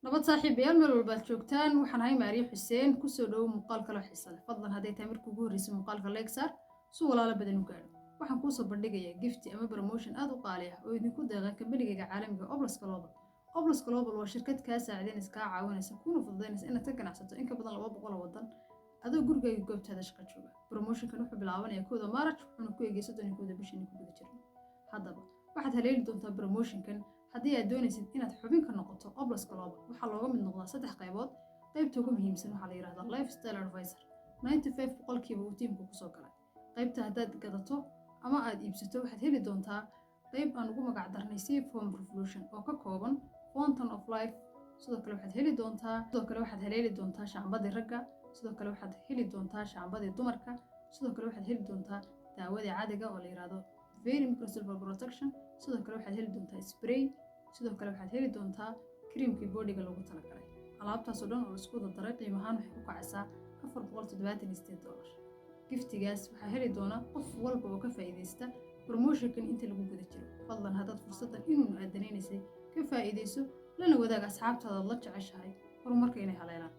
Nabad saaxiibayaal, meel walbaad joogtaan. Waxaan ahay Maariya Xuseen. Kusoo dhowo muuqaal kaloo xiisa leh. Fadlan, hadday tahay markii ugu horreysay muuqaalka, like saar si walaalo badan u gaadho. Waxaan kuusoo bandhigayaa gift ama promotion aad u qaali ah oo idinku deeqan kambanigayga caalamiga Oblas Global. Oblas Global waa shirkad kaa saacidaynaysa, kaa caawinaysa, kuna fududaynaysa inaad ka ganacsato in ka badan 200 oo waddan adoo gurigaaga goobtaada shaqa jooga. Promotionkan wuxuu bilaabanayaa 1da Maaraj, wuxuuna ku eegay 31da bishan ku guda jirno. Haddaba waxaad haleeli doontaa promotionkan haddii aad doonaysid inaad xubin ka noqoto Oblas Global. Waxaa looga mid noqdaa saddex qaybood. Qaybta ugu muhiimsan waxaa la yidhahdaa Lifestyle Advisor, 95% uu tiimku kusoo galay. Qaybta haddaad gadato ama aad iibsato, waxaad heli doontaa qayb aan ugu magac darnay Form Revolution oo ka kooban Fountain of Life. Sidoo kale waxaad haleeli doontaa shaambadii ragga. Sidoo kale waxaad heli doontaa shaambadii dumarka. Sidoo kale waxaad heli doontaa daawadii cadiga oo la yidhahdo Very Microsilver Protection. Sidoo kale waxaad heli doontaa spray. Sidoo kale waxaad heli doontaa creamkii bodyga loogu talagalay. Alaabtaasoo dhan oo isku wada daray, qiimahaan waxay ku kacaysaa $478. Giftigaas waxaa heli doona qof walba oo ka faa'iidaysta promotionkan inta lagu guda jiro. Fadlan, haddaad fursaddan inuunu aad danaynaysay, ka faa'iidayso, lana wadaag asxaabtaada la jeceshahay horumarka inay haleelaan.